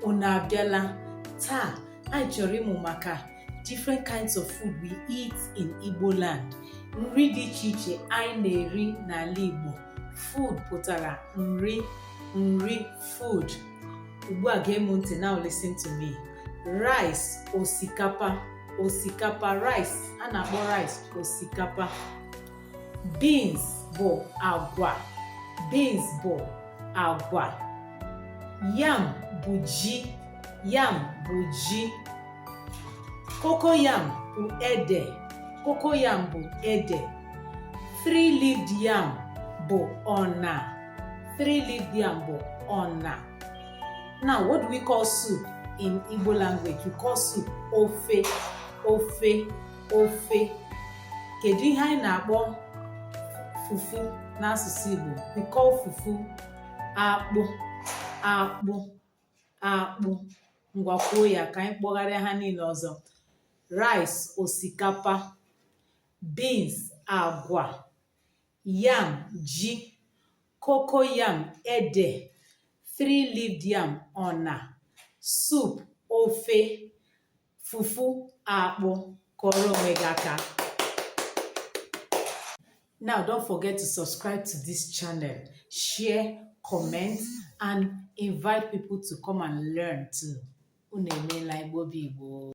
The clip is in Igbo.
Unu abịala. Taa, anyị chọrọ ịmụ maka different kinds of food we eat in Igbo land. Nri dị iche iche anyị na-eri n'ala Igbo. Food pụtara nri, nri, food. Ugbu a gee m ntị, now listen to me. Rice, osikapa, osikapa, rice, a na-akpọ rice osikapa. Beans bụ agwa, beans bụ agwa. Yam bụ ji, yam bụ ji. Cocoyam bụ ede, cocoyam bụ ede. Three-leaved yam bụ ọna, three-leaved yam bụ ọna. Now, what do we call soup in Igbo language? We call soup ofe, ofe, ofe. Kedu ihe anyị na-akpọ fufu n'asụsụ Igbo? We call fufu akpụ, akpụ, akpụ. Ngwa kwuo ya ka anyị kpọgharịa ha niile ọzọ. Rice, osikapa, beans, agwa, yam, ji, cocoyam, ede, three-leaved yam, ọna, soup, ofe, fufu, akpụ. Kụọrọ onwe gị aka. Now, don't forget to subscribe to this channel, share, comment, and invite people to come and learn too. Unu emeela. Igbo bụ Igbo.